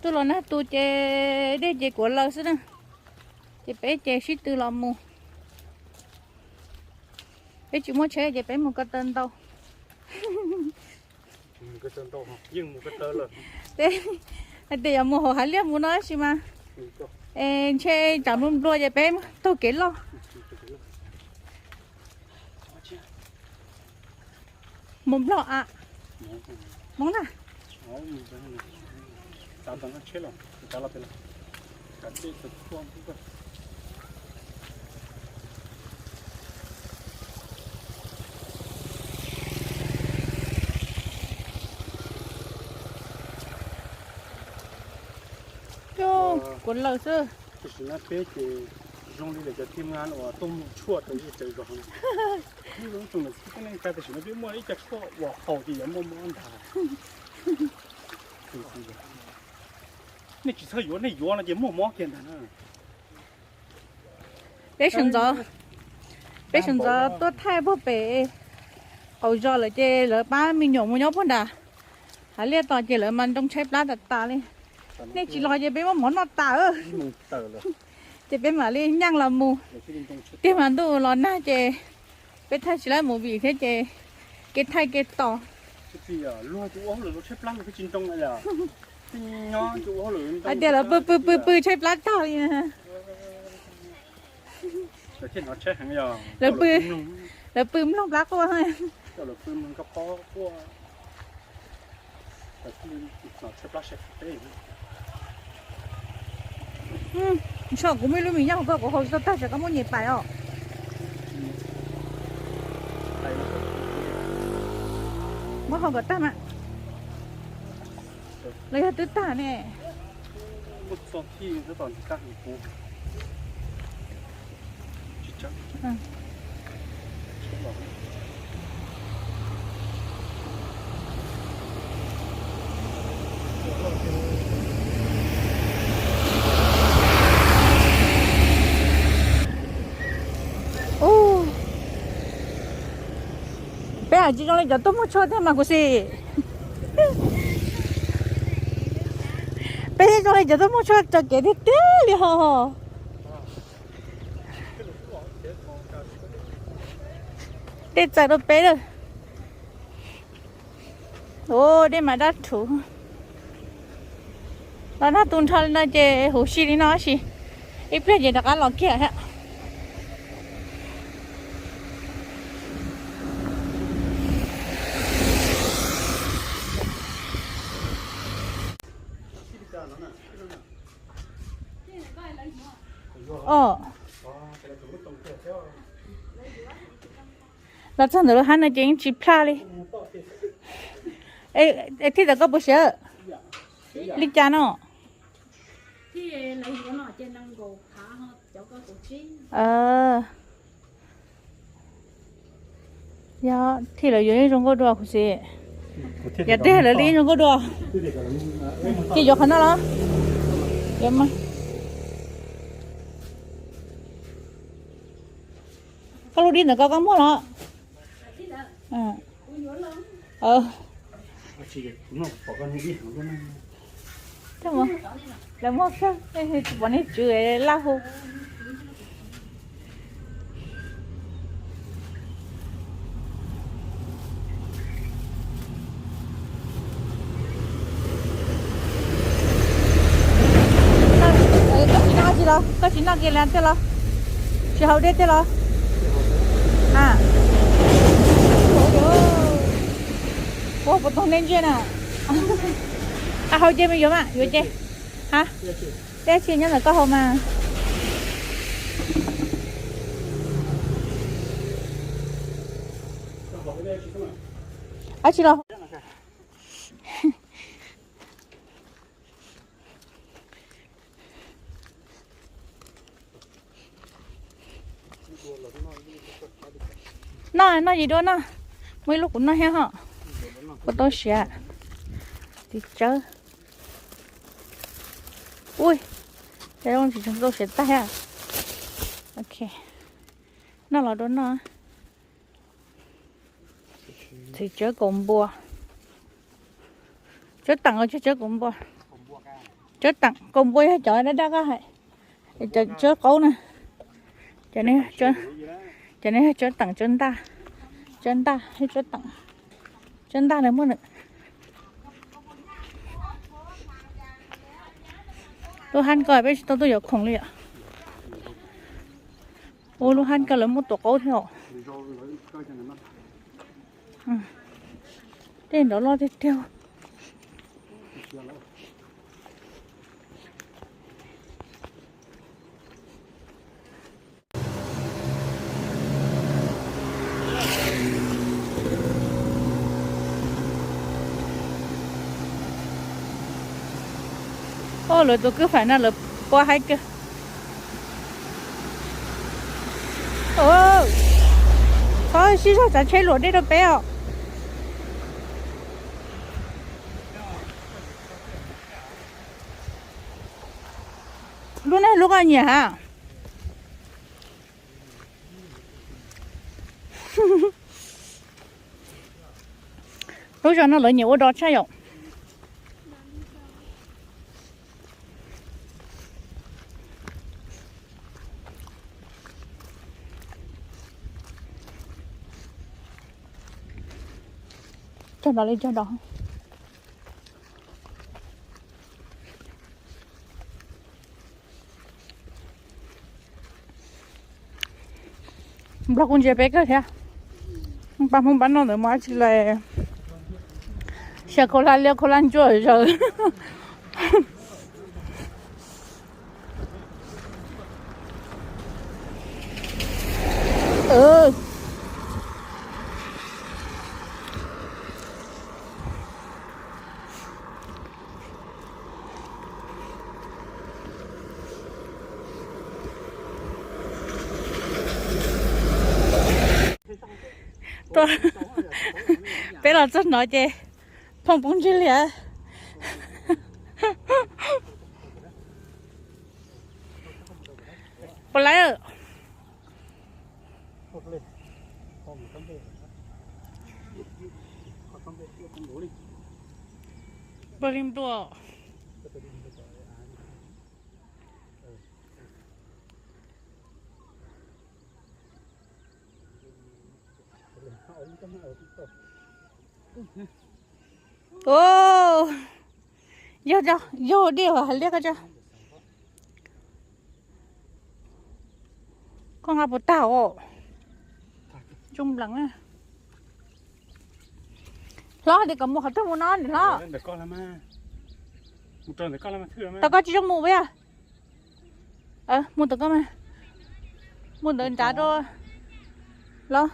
Tuaj los nag tu ces dej ces kuav laws xwb na. Ces peb ces sib tw los mus. Peb tsis muaj tsheb ces peb mus ko taw ntau. Peb hais tias yuav mus hauv hav liaj mus no tab sis mas ntshe tsam nplua nplua ces peb taug kev loj. Mus Nplog a? Hmoob na? Kuav laws xwb. Tam sim no peb ces zoo li lawv cov team ngan uas tuaj mus tshuaj rau zej tsaws zos. Ib lub tsoom niam txiv kwv tij neej tsa, tam sim no peb muaj ib co tshuaj uas haus ces yuav muaj mob ntag. Nej tsis txhob yuav, nej yuav no ces muaj mob kiag ntag na. Peb sawv ntxov, peb sawv ntxov tuaj thaij puag pem qaum zos lawm ces lawv pab me nyuam mus nyob puag nram hav liaj tos ces lawv mas nroo tshaib plab tas tas li. Nej tsis los ces peb muab mov noj tas. Ces peb mam li nyeej los mus. Tiag mas ntuj los nag ces peb thaij tsis laib movie thiab ces kev thaij kev tos. Hais tias lawv pw pw pw pw tshaib plab tag li. Lawv pw, lawv pw mloog plab quaj. Tso kuv muaj ib lub mis nyob hauv koj, kuv haus tsis tau tag, tsam koj muab nyem pais os. Muab haus kom tag mas. Los yog twb tag ne. Ub, peb hais tsis zoo li cov tuaj muag tshuaj thiab mas kuv xis. Peb zoo li cov tuaj muag tshuaj tso kev tiag tiag li ho. Tej txawm rau peb lawm. Ua dej mas dab rhuv. Los nag tu nrho li no ces huv si li no tab sis ib pliag ces rov qab los kiag thiab. Os, los txog ntawm lub hav no ces yeej tsis plaj li. Es thij tawm koj puas siav? Li cas no? Yog thij lawv yuav yeej zoo nkauj dua kuv xis. Yog thij lawv li yeej zoo nkauj dua. Ces yuav qhov no los? Yuav mas. Koj lub dib ntawm ko koj muaj los? Lawv muaj xwb, tsis pom nej tswv laj hu. Koj tsis noj dab tsi los? Koj tsis noj kiag li thiab los? Tsis haus dej thiab los? A, ua puas tau nej ntsia na. A, haus ces me yuav mas, yuav ces. Ha, dej tsis nyob ntawm koj haus mas. Dab tsi los? Noj, noj yim dua noj. Muaj ib lub kuv noj thiab ho. Kuv tau siav. Tiv tsawb. Ui, zoo tsis tau siav tag thiab. Ok. Noj los dua noj. Txiv tsawb kaus npua. Tsawb teem los tsawb kaus npua. Tsawb teem kaus npua yog cov daj daj koj hais, cov tsawb qaub na. Cov no yog tsawb teem, tsawb ntaj, tsawb ntaj, tsawb teem, tsawb ntaj na muaj na. Lub hab ko peb tsis tau tuaj yuav khoom li yom. Ua lub hab ko lawv muaj tuam qaub thiab os. Tej nrov loj tiag tiag. Lawv tus kwj faim no lawv pua haib kawg. Txhob sib zog tsav tsheb luam dej rau peb os. Lub no lub koj nyiam ha. Lub zos no lawv nyiam ua dog tshaj yom. Cog dog li cog dog. Nplog kuj ntsia peb kawg thiab. Pab Hmoob pab no ntawd muaj dab tsi lawm? Xyaw khau hlab liab khau hlab ntsuab zaws. Peb los txog no ces phooj poob ntsig lias. Puas laib? Puas li ntua? Yog, yog dej hais liab ko tso. Koj nqa puas tag os? Tsoo nplees. Hlob, hais tias kom mus qhov twg mus no niam hlob? Tau koj tsis zoo mus puas yog? Mus tau koj mas. Mus ntawd nrad rau los.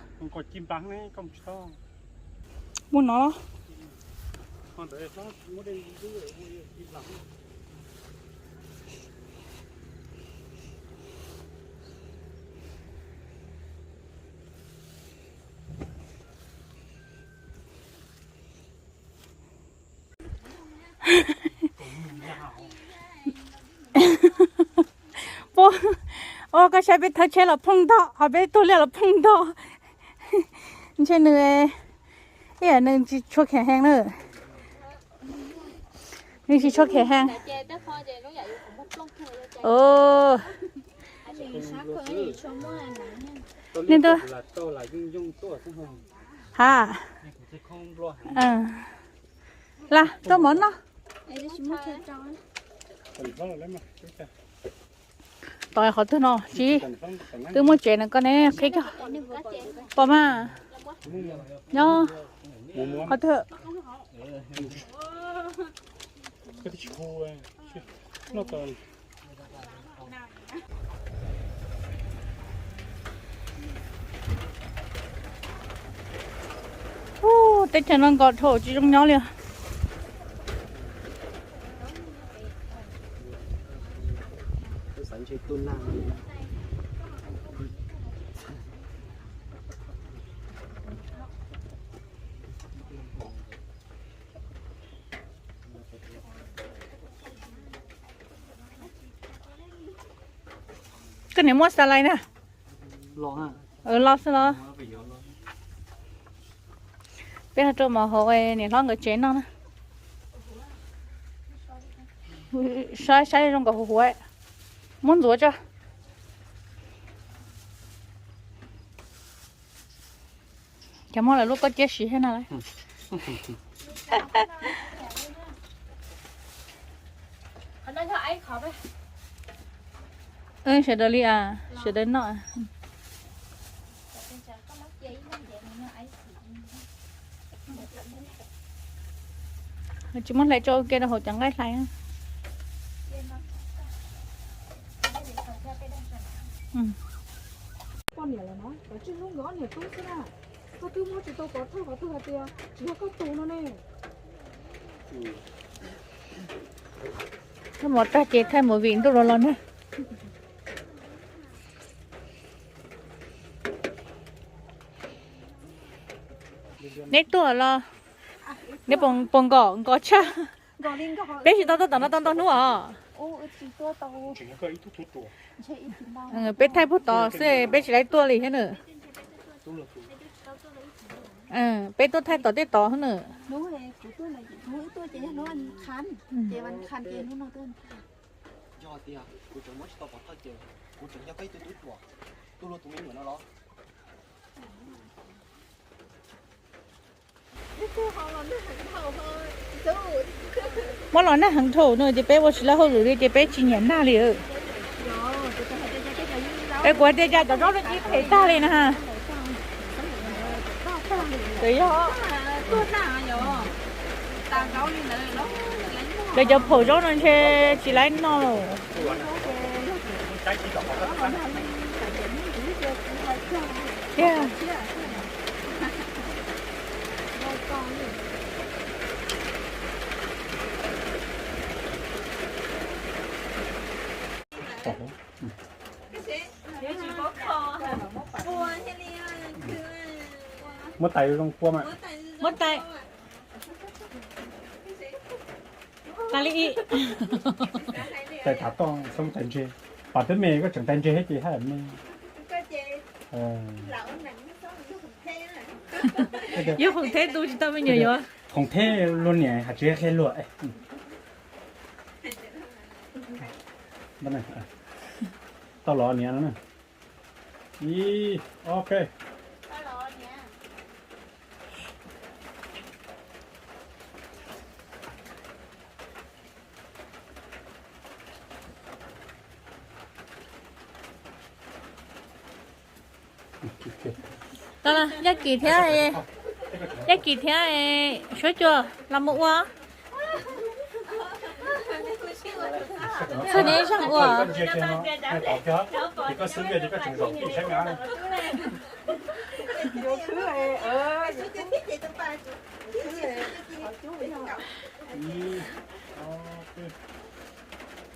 Mus no los. Puas, ua koj saib peb thawb tsheb los phooj ntog, ho peb tug liaj los phooj ntog. Ntshe nws, ib yam nws tsis tshua khev heev na. Nws tsis tshua khev heev. Neeg tuaj. Ha. Las tuaj mov noj. Tos qhov twg no tsis, twb muaj tsev na koj ne, qhib koj. Pom mas. Nyob qhov twg? Ub, teb chaws no nkos dhau tsis zoo nyob li. Koj niam muab xa lais na. Los xwb los. Peb rau mov hauv niam hlob nkawd tsev noj na. Saib saib zoo nkaus huv huv, muab ntxuav tso. Cov muab lawv lub koj ciab siv thiab no lauj. Sawv daws li, sawv daws noj. Tsis muab hlais tso ua ke rau hauv cov nqaij hlais. Poj niam lawm no, koj tsis hlub nkawd ob niam tub xwb na. Koj twb muab tsis tau pov thawj qhov twg hais tias tsis yog koj tus no ne. Koj mov tag ces thaij movie ntuj los los na. Neb tuaj los, neb puas nkos, nkos tshaj. Peb tsis tau tuaj tom no tau ntau hnub os. Peb thaij puag tod xwb, peb tsis laib tuaj li thiab nws. Peb tuaj thaij tom tej tod nws. Muab los nag heev dhau no ces peb ua tsis tau hauj lwm li ces peb tsis nyiam nag li. Es kuv hais tias cas cov zaub no ci phem tag li na. Twb yog lawv cov phaum zaub no ntshe tsis laib noj lawm. Tiag. Muab tais zoo pua mas. Muab tais. Tais li ib. Tais tav toj xoob tais ntseg. Pam twb me koj tseem tais ntseg thiab ces haj yam me. Yog Foom Theb tu tsis tau me nyuam yuav. Foom Theb luag niam hais tsis qhia luag. Tau los niam no na. Ib, ob, peb. Tau los, Yaj Kim thiab, Yaj Kim thiab Suab Cua los mus ua. Txog neb zaum ua.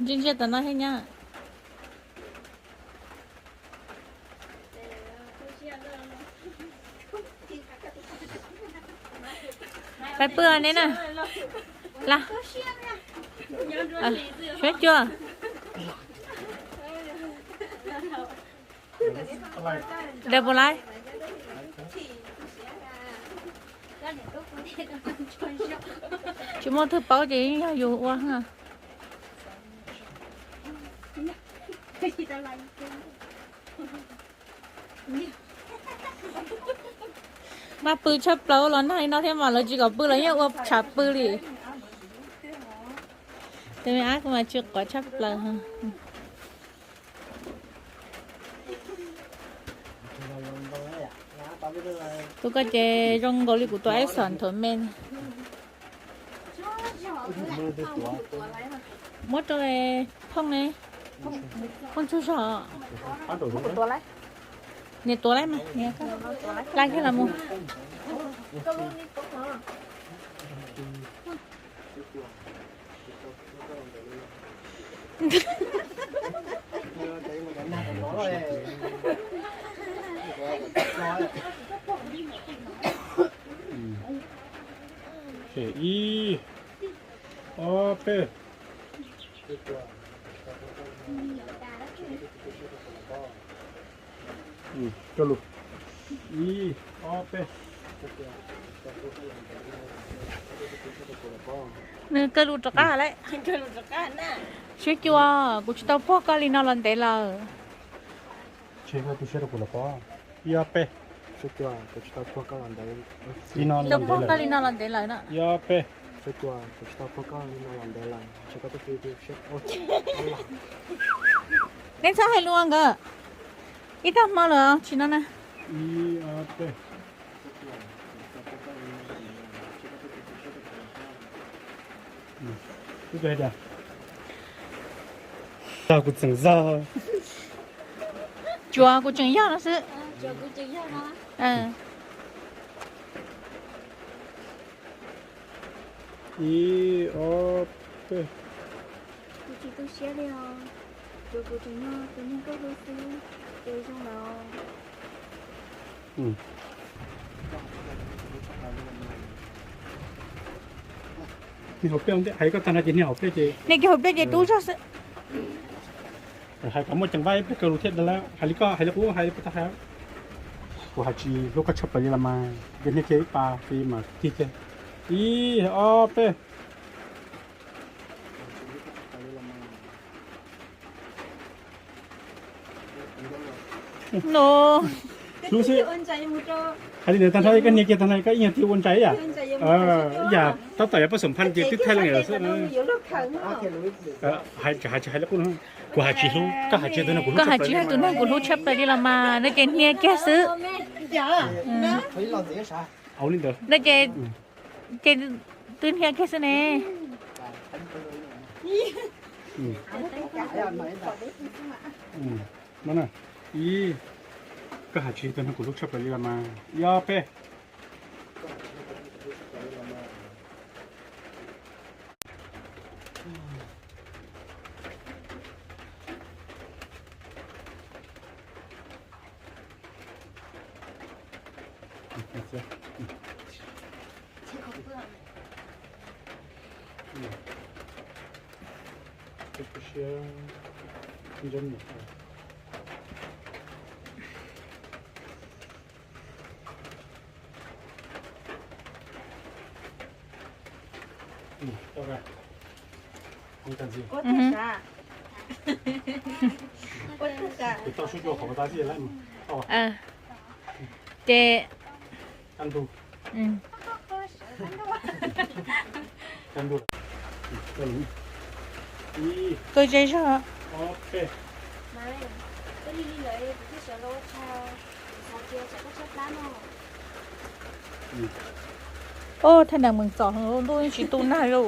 Ntsia ntsia tom no thiab nyab. Pais pw neb na. Las, Suab Cua. Daws puas laiv? Tsis muaj twg paub ces yeej yog yus ua. Mas pw tshaj plaws los nag li no thiab mas lawv tsis kom pw los yeej ua tshav pw li. Tus me ab kuv mas tsw quav tshaj plaws. Tus koj ces zoo nkaus li kuv tus ib xom nthuav me. Muab rau phooj ne, phooj tsuag zog. Niam tuav lawm mas, laj kiag los mus. Ib, ob, peb. Coj lus. Ib, ob, peb. Nws kaw lus rov qab lawm. Sib cua, kuv tsis tau puag koj li no los ntev lawm. Ib ob peb. Tsis tau puag koj li no los ntev lawm na. Ib ob peb. Nej txhob hais lus nkawd. Ib tag hmo lawm tsis no na. Ib ob peb. Kuv tseem yog. Tsuav kuv tseem yog no xwb. Ib ob peb. Kuv tsis tu siab li os. Tsuav kuv tseem yog tus neeg koj hlub xwb, ces zoo lawm. Niag hauv pliaj, hais koj tag no ces niag hauv pliaj ces, niag kiag hauv pliaj ces tub zog xwb. Hais kom muaj ceev vab peb kaw lus thiaj dawb lawm. Hais li koj hais li qub, hais li puas tau hais. Kuv hais tsis hlub koj tshaj plaws li los mas, ces niag kiag ib pas ces mam tig kiag. Ib ob peb. No, hlub xwb. Hais li ntawd tag nrho koj niag kiag tag no koj ib nyuag tig ua ntsais yam, yam tab tom yuav poj xoom phaj ces twb thaij leej xwb. Hais tsis hais li qub no, kuv hais tsis hlub, koj hais tsis hlub tus neeg kuv hlub tshaj plaws li los mas, no ces niag kiag xwb. Ua li ntawd. No ces, ces twb niag kiag xwb ne. Ib, koj hais tsis hlub tus neeg kuv hlub tshaj plaws li los mas, ib ob peb. Ces koj ze zog. Ub, thaj nees mees txom heev, ntuj yeej tsis tu nag li.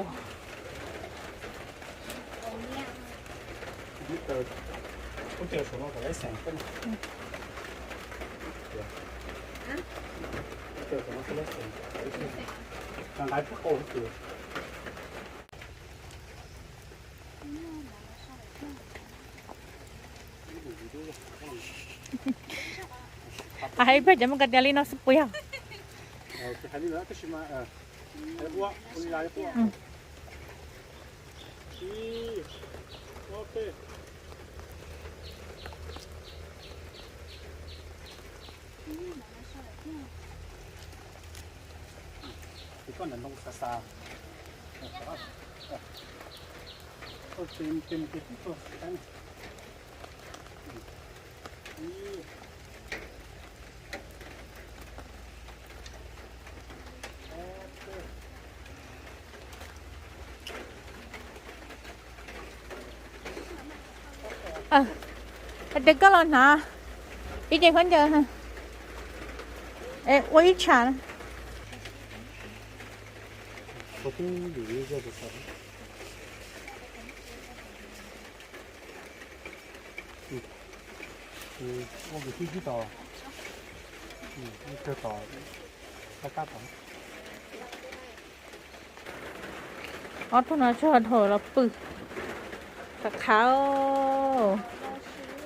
Hais ib pliag ces muaj kiag tias li no xwb puas yog? Hais tias koj los hnav ib ce khaub ncaws, ua ib tsham. Ob tug no tsuag dhau los pw. Qab qhav,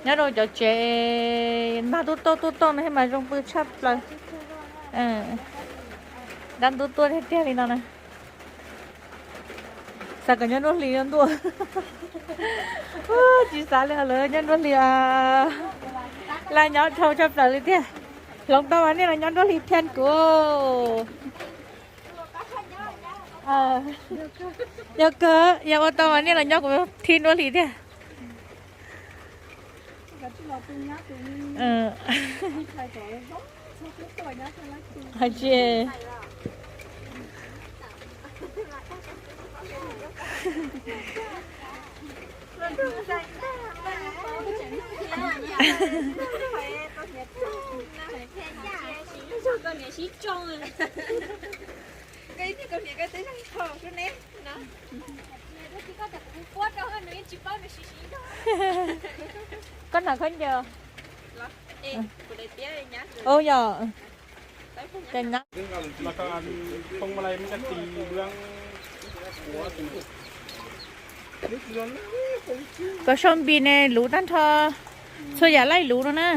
nyob rau cov tsev nag tuaj tuaj tuaj tuaj no thiaj mas zoo pw tshaj plaws. Dab ntub tuaj tiag tiag li no na. Xav kom nyob nruab hlis ntuj. Tsis xav li lawm, nyob nruab hlis. Laj nyob dhau tshaj plaws li tiag. Hloov tau mas nej los nyob nruab hlis thiab kuv. Yog kawg, yog ua tau mas nej los nyob kuv thib nruab hlis thiab. Hais tsis Koj hnav khaub ncaws. Ub yog, koj sau npis ne luv tag nrho, txhua yam laij luv no na.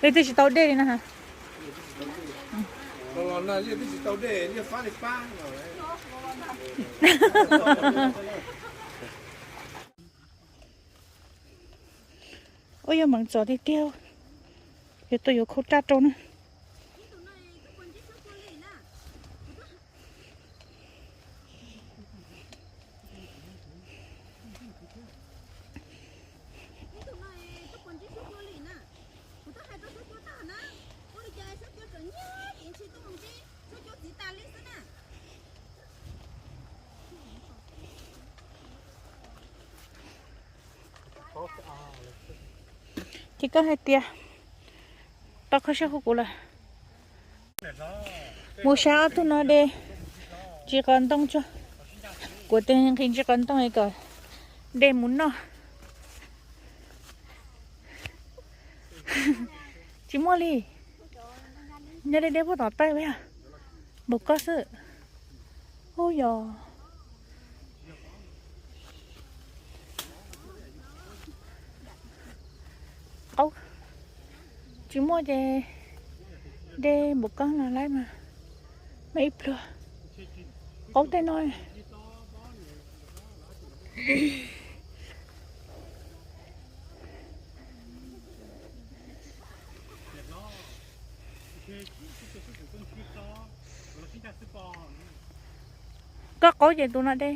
Wb twb tsis tau dej li na. Ua yog meem txom tiag tiag, yuav tuaj yuav khau raj rau na. Ces koj hais tias tau kho siab hu kuv lawm. Mus saib ob tug no de ntsis qos ntoo tso. Kuv tes nqhis ntsis qos ntoo kom de mus noj. Tsis muaj li. Nyob deb deb puag tom taij ua yog npaum koj xwb. Ub yog qaub, tsis muaj ces de npaum koj los laib mas, mas ib pluag qaub tej no. Koj qaub ces tus no de.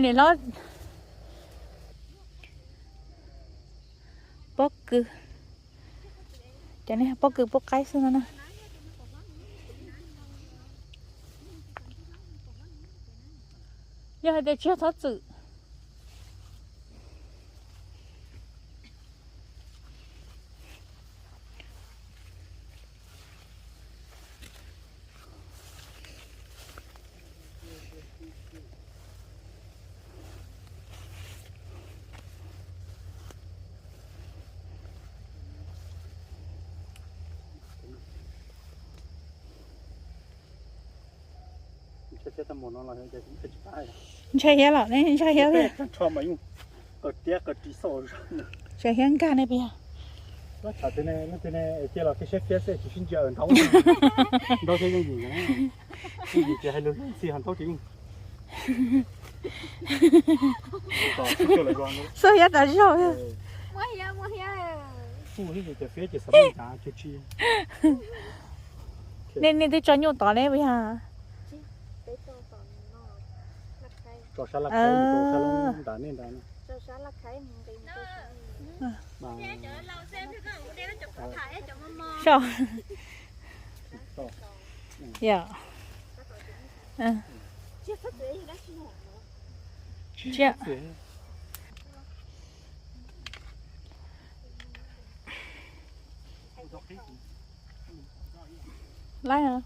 Niam hlob pob kws, cov nej pob kws pub qaib xwb no na. Yog hais tias tsis yog thov txwm. Ntshai thiab los ne, ntshai thiab. Ntshai thiab nkag ne puas yog? Cia los kev siab fiab xwb tsis sib ntsia nrau, nrau thiab yeej yim, yeej yim ces hais lus lub ntxhi ho ntaub tsis yeej. Xub hiab tas zog. Nej, nej twb tso nyuj tod ne puas yog? Tso sab laj khaib mus rau sab laj nram nej nrad. Yog. Tsiaj. Laib.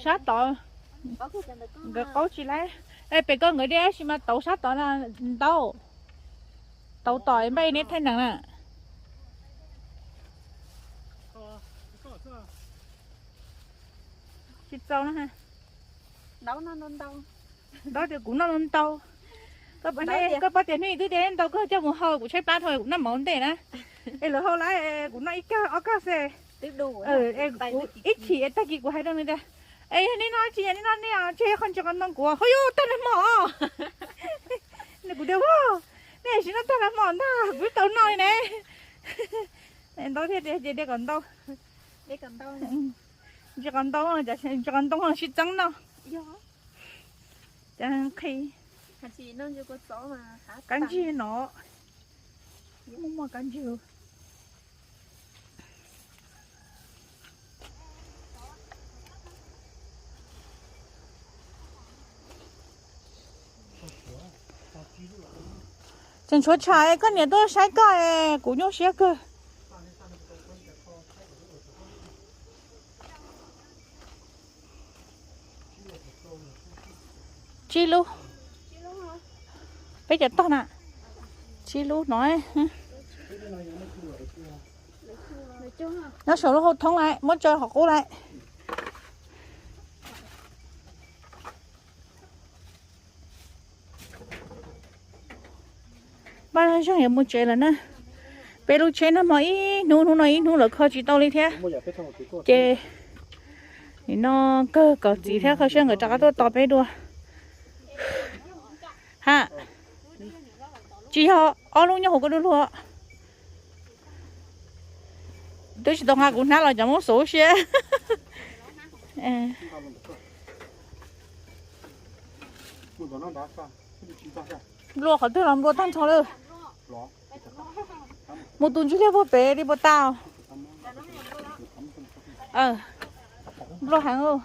Sab tod nkawd qaub tsis laib. Es pem koj nkawd dej tab sis mas tauv sab tod na ntau. Tauv tom npaj neb thaij nees na. Tsis txaus na. Ntau tias kuv noj ntau. Koj paub tias hnub twb tias ntau koj coj mus hau kuv tshaib plab dhau kuv noj mov ntej na. Es lawv hau lawm kuv noj ib kawg ob kawg xwb. Ib chim tag kis kuv hais rau nws tias, es yog nej noj tsis yog nej noj nej tseg qhov ntsis qos ntoo kuv, hov yuav tag nag hmo. Kuv tias, nej sim noj tag nag hmo ntag kuv twb tau noj li ne. Ntau thiab tias ces de kom ntau. Ntsis qos ntoo, ntsis qos ntoo sib txeeb noj. Kab ntsig no, muaj muaj kab ntsig. Tseem tshuav tsham es koj niam tuaj saib koj es kuv nyuaj siab kawg. Tsib lub. Peb cov tog na. Tsib lub no. Nyob saum lub hauv thoob lawm, muab tso hauv qub lawm. Paj Zeeg yuav mus tsev lawm na. Peb lub tsheb nag hmo ib hnub, hnub no ib hnub lawv kho tsis tau li thiab. Ces nim no kawg kom txiv thiab Qhov Siab nkawd rov qab tuaj tos peb dua. Ha, tsis yog ob lub nyob hauv koj lub luag. Twb tsis tau nqa kuv hnab los cov muab xuv siab. Nplua qhov twg los nplua tag nrho lawm. Mus tus ntsis liaj puag pem li puas tau. Nplua heev.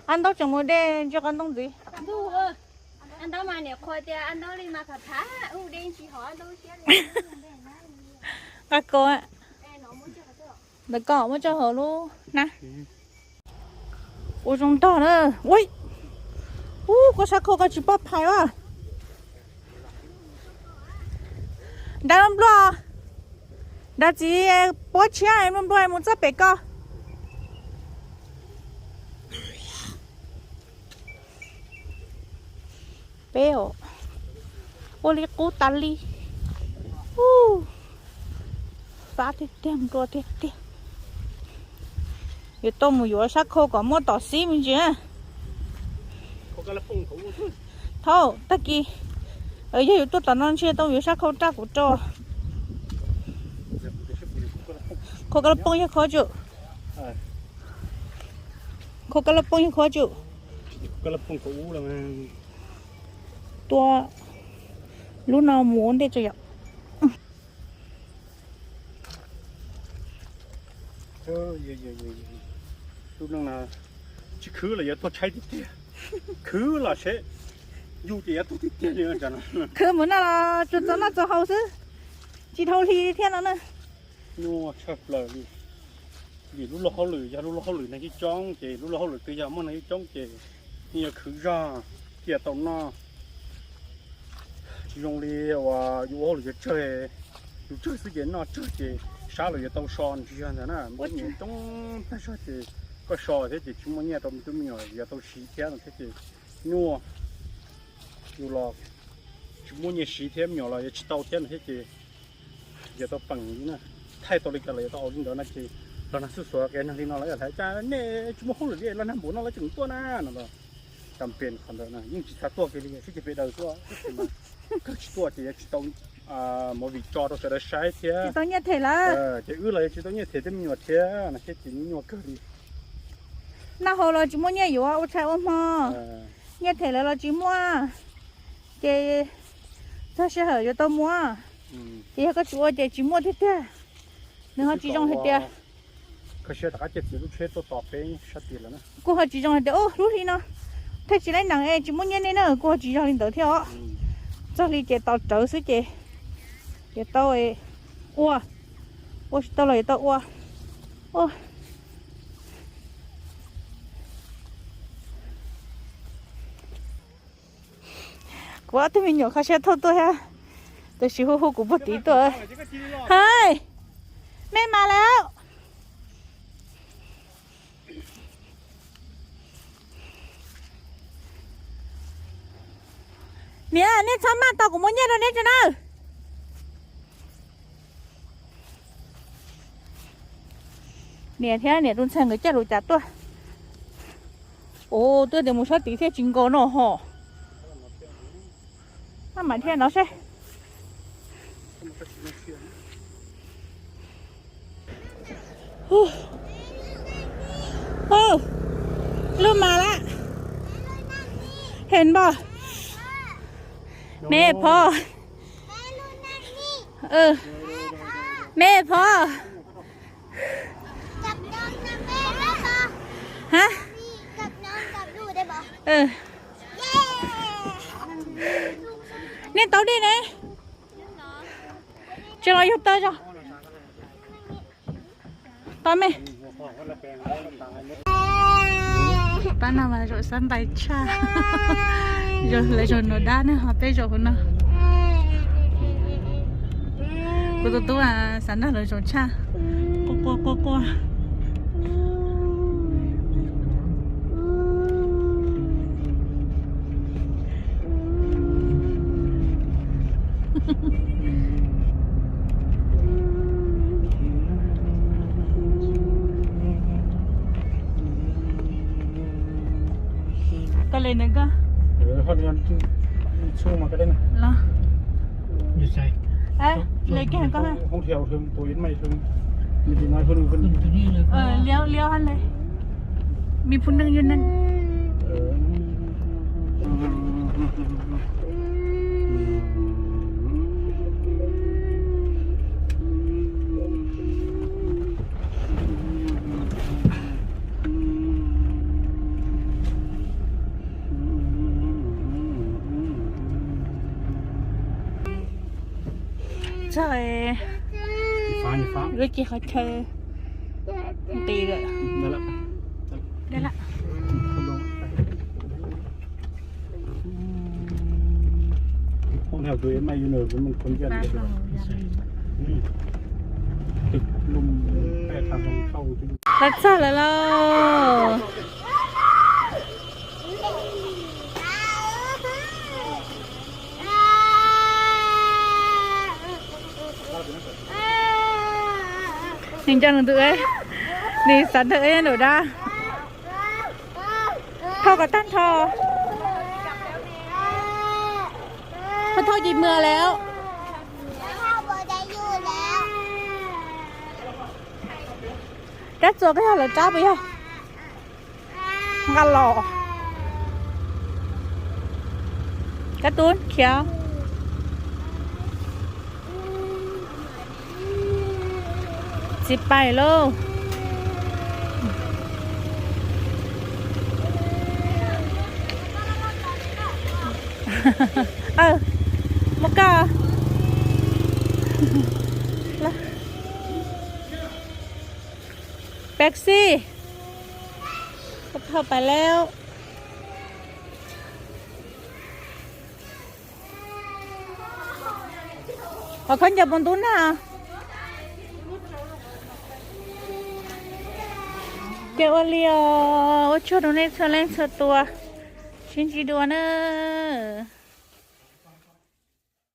Ab Ntaub tseem mus de ntsis qos ntoo ntxiv. Nqa kos ntawm koj muab tso hauv lub hnab. Ua zoo ntog na. Ui, ub, koj sab khau koj tsis poj phais as. Nrad nplua, nrad txiv puab tshiab nplua nplua mus txog pem ko. Peb os, ua li qub tas li. Fab tiag tiag, nplua tiag tiag. Yuav tau mus yuav sab khau kom muaj tom xib me ntsis. Thaum tag kis yog yuav tuaj tom no ntshe tau yuav sab khau raj kuv rau. Khau kab laj pooj yog khov tsum. Khau kab laj pooj yog khov tsum. Tua lub no mus ua ntej tso yom. Lub no tsis khwv los yuav tuag tshaib tiag tiag, khwv los seb yug ces yuav tuag tiag tiag li. Khwv mus noj los tsuas txaus noj txaus haus xwb, tsis dhau hli thiab no na. Nyuaj tshaj plaws li, vim lub luag hauj lwm yog lub luag hauj lwm neeg coob coob ces lub luag hauj lwm twg yog muaj neeg coob coob ces yeej yuav khwv zog thiaj tau noj. Tsis zoo li uas yus ua hauj lwm yuav tsawg, yus tsawg xwb ces noj tsawg ces sab los yuav tau so ntsis zog ntag na. Muaj nyiaj coob tag zog ces koj so thiab ces tsis muaj nyiaj rau me tub me nyuam yuav tau siv thiab no thiab ces nyuaj, yus los tsis muaj nyiaj siv thiab me nyuam los yuav tsis tau thiab no thiab ces yuav tau peem li na. Thaij tau li cas los yuav tau ua li ntawd no ces los nag xuj xuav kev nag li no los yog hais cas nej tsis muaj hauj lwm li los nag npaum no los tseem tuaj na no los. Tam pem qhov ntawd na yeej tsis xav tuaj kiag li, sib ceg pem daws tuaj, kawg tsis tuaj ces yuav tsis tau movie tso rau sawv daws saib thiab. Tsis tau nyiaj them lawm. Ces wb los yuav tsis tau nyiaj them tej me nyuam thiab no thiab ces nyuaj kawg li. Noj haus los tsis muaj nyiaj yuav, ua tshais ua hmo, nyiaj them lawv los tsis muaj, ces txog sij hawm yuav tau muab. Ces yog koj tsis ua ces tsis muaj tiag tiag. Nws ho tsis zoo hais tias, kuj ho tsis zoo hais tias ub lub hli no thaj tsis laib nees es tsis muaj nyiaj nej na, kuj ho tsis yog li ntawd thiab os. Txog hli ces tos rawv xwb ces yuav tau ua, ua tsis tau los yuav tau ua. Kuv ob tug me nyuam kho siab thauj tuaj thiab, tab sis hu hu kuv puag tid tuaj. Hais, me mas lawm. Niam, nej txhob maj tau, kuv muab nyiaj rau neb tso na. Niam thiab niam tus ntxhais nkawd caij lub cas tuaj. Ua, twb tias mus sab tid thiaj tsis nkaus no ho. Maj mam dhia no seb. Lub mas lawm. Hes npog. Mej phob. Mej phob. Ha? Nej tau dej ne? Tsis los yug tawb tso. Tau me. Pab no mas zaum xab npais tshaj. Lawv zaum no dab ne ho peb zaum hauv no. Kuv tus tub xav nrog lawv zaum tshaj. Quaj quaj quaj quaj. Koj le ntawd koj. Los. Le kiag koj. Liab liab hab le. Me phu neej yug neej. Txog lub ces qhov chaw nqis lawm. Los txog lawm lauj. Nws nco nws tus, nws xav nrog nraum dab. Thauj kom tag nrho. Thauj ces mus lawm. Rab txuas koj yog lawv rab puas yog? Nqa los. Kab tub khiav. Txiv pais lauj. Mus koj. Pepsi. Koj thauj pais lawm. Qhov khaub ncaws puas ntub na? Ces ua li os, ua tsaug rau nej txhua leej txhua tus, sib ntsib dua nawb.